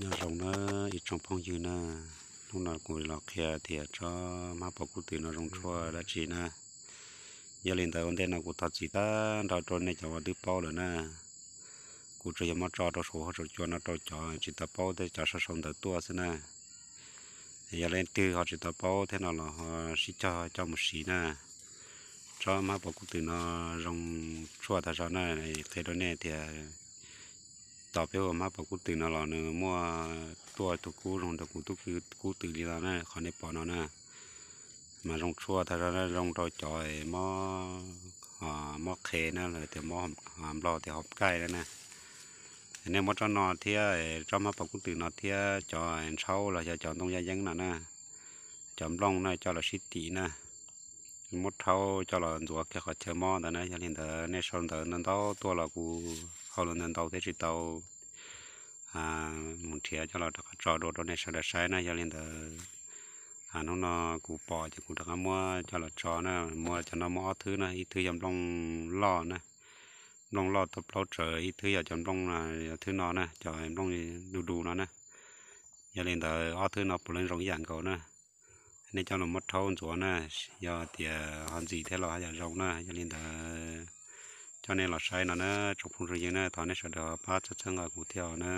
Nyob zoo na ib tsoom phooj ywg na, hnub no kuv los qhia tias tsob hmab pos kub twm no zoo tshuaj dab tsi na. Yog li ntawd ua ntej no kuv thov txim tag nrho rau nej cov uas twb paub lawm na. Kuv tsuas yog muab tso rau saum huab saum cua no rau cov tsis tau paub thiab cov sau sau ntawv tuaj xwb na. Yog leej twg ho tsis tau paub thiab no los ho sib cog coj mus siv na. Tsob hmab pos kub twm no zoo tshuaj tag zog na, qhia rau nej tias tos peb ua hmab pos kub twm no los nws muaj tuaj tus kub zoo rau kuv tus kub twm li no na, qhov nej pom no na. Mas zoo tshuaj tag zog na, zoo rau cov mob, mob qhe na, lawv tias mob, Nplog tias hauv kaij na na. Nej muab tsob no thiab tsob hmab pos kub twm no thiab cov ntshaub los yog cov ntoo yaj yeeb no na, cov nplooj na coj los sib tim na, muab rhaub coj los ntxuav kiag qhov chaw mob ntawd na. Yog li ntawd nej sau ntawv ntau ntau tuaj los kuv hauj lwm ntau ntau thiab tsis tau mus nrhiav coj los rov qab tso dua rau nej sawv daws saib na. Yog li ntawd hnub no kuv pom ces kuv rov qab muab coj los tso na. Muaj cov no muaj ob thwb na, ib thwb yog nplooj loj na, nplooj loj tau plaub tsawv, ib thwb yog cov nplooj, thwb no na, cov nplooj du du no na. Yog li ntawd ob thwb no puav leej zoo ib yam nkaus na. Nej coj los muab rhaub ntxuav na, yog tias ho ntxim thiab los ho yam zoo na. Yog li ntawd coj nej los saib no na tsoom phooj tsoom ywg na, thov nej sawv daws pab txhawb txhawb nqa kuv thiab os na.